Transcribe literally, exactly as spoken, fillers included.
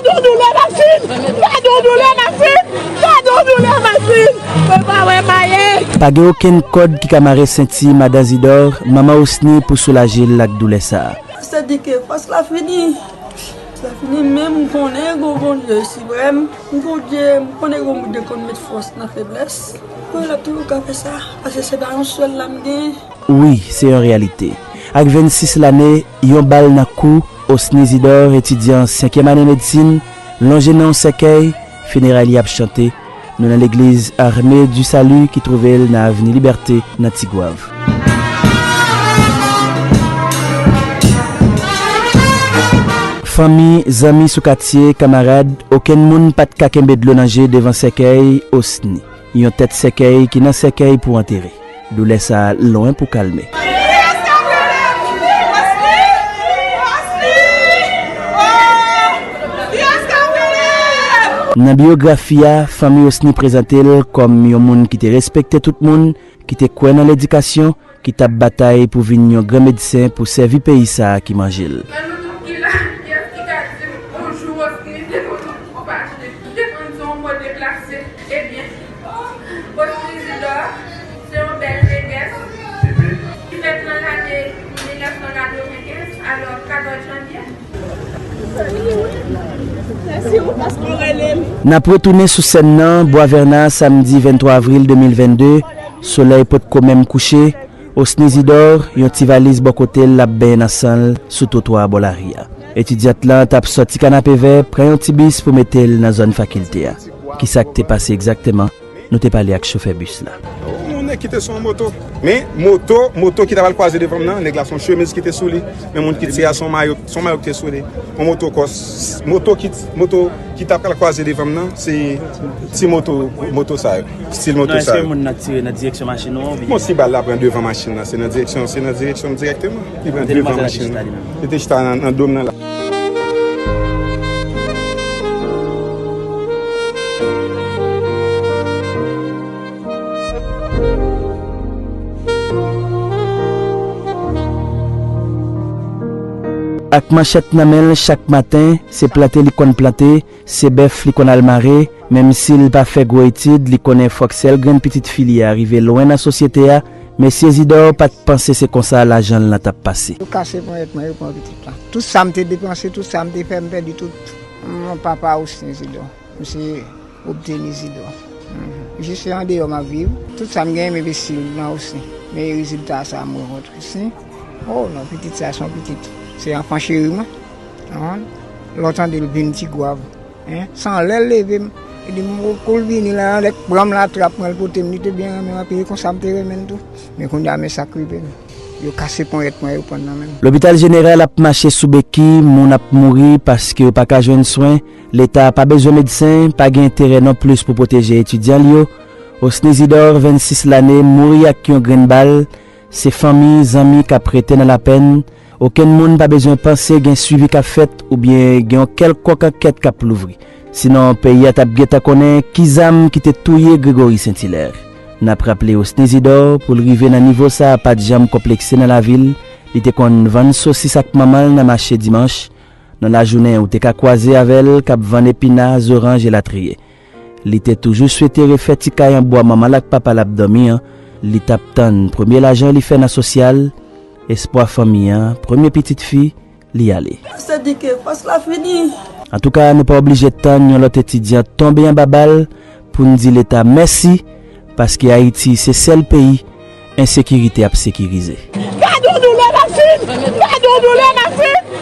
Doulè m ap fin! Gadon doulè m ap fin! Gadon doulè m ap fin! Mwen pa wè maye! Pa gen okenn kòd ki ka mare senti madan Zidor, manman Osni, pou soulaje l ak doulè sa a. Sètadi ke fòs la fini. Fòs la fini, men m konnen gon Bondye siprèm. M gon Dye, m konnen gon Bondye konn met fòs nan feblès. Mwen la toujou ka fè sa, paske se pa yon sèl la m genyen. Wi, se yon reyalite. Ak vennsis lane, yon bal nan kou, Osni Zidor, etidyan senkyèm ane medsin, lonje nan yon sèkèy, fineray li ap chante. Nou nan legliz Armée du Salut ki twouve l nan avni Libète, nan Tigwav. Fanmi, zanmi sou katye, kanmarad, okenn moun pa t ka kenbe dlo nan je devan sèkèy Osni. Yon tèt sèkèy ki nan sèkèy pou antere. Doulè sa a lwen pou kalme. Nan biyografi a, fanmi Osni prezante l kòm yon moun ki te respekte tout moun, ki te kwè nan ledikasyon, ki t ap batay pou vin yon gran medsen pou sèvi peyi sa a ki manje l. Nan nou tout ki la, kiyès ki ka di m yon jou Osni te konn fache, te konn se yon mo deplase? Ebyen, Osni Zidor se yon bèl negès ki fèt nan lane mil nèf san katrevenkenz, alò, katòz janvye. N ap retounen sou sèn nan, Bwa Vèna, samdi venntwa avril de mil vennde, solèy potko menm kouche, Osni Zidor, yon ti valiz bò kote l, l ap benyen nan san l sou twotwa a bò lari a. Etidyant lan t ap sòti Kanapevè, pran yon ti bis pou mete l nan zòn fakilte a. Kisa k te pase egzakteman? Nou te pale ak chofè bis la. Yon nèg ki te sou yon moto. Men moto, moto ki t ap al kwaze devan m nan, nèg la se yon chemiz ki te sou li. Men moun ki tire a se yon mayo, se yon mayo ki te sou li. Yon moto kòs, moto ki, moto ki t ap al kwaze devan m nan, se ti moto, moto sa yo. Stil moto sa yo. Non, èske moun nan tire nan direksyon machin ou an oubyen? Bon, si bal la pran devan machin nan, se nan direksyon, se nan direksyon m dirèkteman. Li pran devan machin nan. Li te chita nan, nan do m nan la. Ak manchèt nan men l chak maten, se plante li konn plante, se bèf li konn al mare, menm si l pa fè gwo etid, li konnen fòk sèl grenn pitit fi li a rive lwen nan sosyete a, mesye Zidor pa t panse se konsa lajan l lan t ap pase. Yo kase ponyèt mwen, yo pran pitit la. Tout sa m te depanse, tout sa m te fè, m pèdi tout. Mwen papa Osni Zidor. M se Obteni Zidor. Mhm. Jis se andeyò m ap viv. Tout sa m genyen, m envesti nan Osni. Men rezilta sa m rankontre Osni. Oh non, pitit sa se yon pitit. Se anfan cheri mwen. Lè w tande l vin Tigwav. Hein? Se anlè l leve m. Li di m, kou l vini la, lè l pran m la, trap mwen, l pote m, li te byen renmen m anpil, e konsa m te renmen l tou. Men kounye a, men sa k rive m. Yo kase ponyèt mwen, yo pran nan men m. Lopital Jeneral ap mache sou beki, moun ap mouri paske yo pa ka jwenn swen. Leta pa bezwen medsen, pa gen enterè non plis pou pwoteje etidyan l yo. Osni Zidor, vennsis lane, mouri ak yon grenn bal. Se fanmi, zanmi k ap rete nan lapenn. Okenn moun pa bezwen panse gen swivi k ap fèt oubyen gen yon kèlkonk ankèt k ap louvri. Sinon, peyi a t ap gentan konnen ki zam ki te touye Gregory Saint-Hilaire. N ap raple Osni Zidor, pou l rive nan nivo sa a, pa t janm konplekse nan lavi l. Li te konn vann sosis ak manman l nan mache dimanch. Nan lajounen, ou te ka kwaze avè l k ap vann epina, zoranj, elatriye. Li te toujou swete refè ti kay an bwa manman l ak papa l ap dòmi an. Li t ap tann premye lajan li fè nan sosyal, espwa fanmi an, premye pitit fi, li ale. Sètadi ke fòs la fini. Antouka, nou pa oblije tann yon lòt etidyan tonbe anba bal pou n di Leta mèsi, paske Ayiti se sèl peyi ensekirite ap sekirize. Gadon doulè m ap fin! Gadon doulè m ap fin!